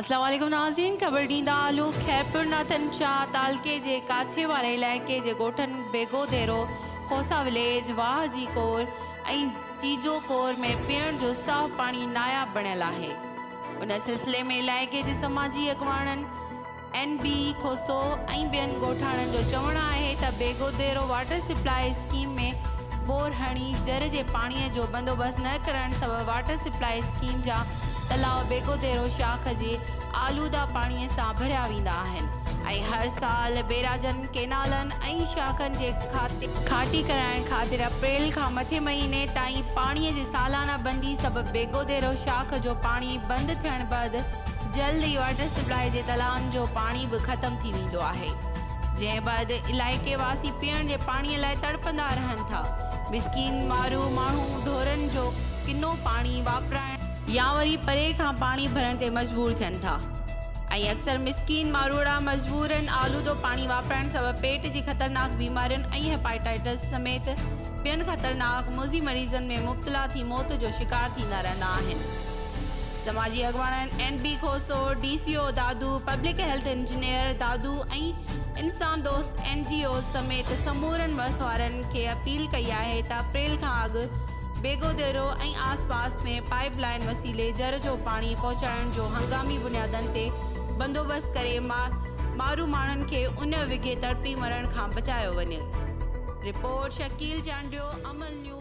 اسلام عليڪم ناظرين خبر ڏيندا هلون خيرپور ناٿن شاهه تعلقي جي ڪاڇي واري علائقي جي ڳوٺن بيگو ديرو، کوسا وليج، واهه جي ڪور ۽ جيجو ڪور ۾ پيئڻ جو صاف پاڻي ناياب بڻيل آهي ان سلسلي ۾ علائقي جي سماجي اڳواڻن اين بي کوسو ۽ ٻين ڳوٺاڻن جو چوڻ آهي ته Begodero water supply scheme ۾ bore هڻي جر جي پاڻي جو بندوبست نه ڪرڻ سبب واٽر سپلاء اسڪيم جا تلاء بيگوديرو شاخ جي آلوده پاڻي سان ڀريا ويندا آهن ۽ هر سال بيراجن، ڪينالن ۽ شاخن جي کاٽي ڪرائڻ خاطر اپريل کان مٿي مهيني تائين پاڻي جي سالانه بندي سبب بيگوديرو شاخ جو پاڻي بند ٿيڻ بعد جلد ئي واٽر سپلاء جي تلائن جو پاڻي به ختم ٿي ويندو آهي، جنهن بعد علائقي واسي پيئڻ جي پاڻي لاء تڙپندا رهن ٿا، مسڪين مارو ماڻهو ڍورن جو ڪنو پاڻي واپرائڻ، يا وري پري کان پاڻي ڀرڻ تي مجبور ٿين ٿا ۽ اڪثر مسڪين ماروئڙا مجبورن آلودو پاڻي واپرائڻ سبب پيٽ جي خطرناڪ بيمارين ۽ هيپاٽائٽس سميت ٻين خطرناڪ موذي مريضن ۾ مبتلا ٿي موت جو شڪار ٿيندا رهندا آهن. سماجي اڳواڻن N B Khoso, D C O Dadu, public health engineer Dadu ۽ انسان دوست اين جي اوز سميت سمورن وس وارن کي اپيل ڪئي آهي ته اپريل کان اڳ بيگوديرو ۽ آس پاس ۾ پائيپ لائين وسيلي جر جو پاڻي پهچائڻ جو هنگامي بنيادن تي بندوبست ڪري مارو ماڻهن کي ان وگهي تڙپي مرڻ کان بچايو وڃي. Report, Shakeel Chandio, Amil news.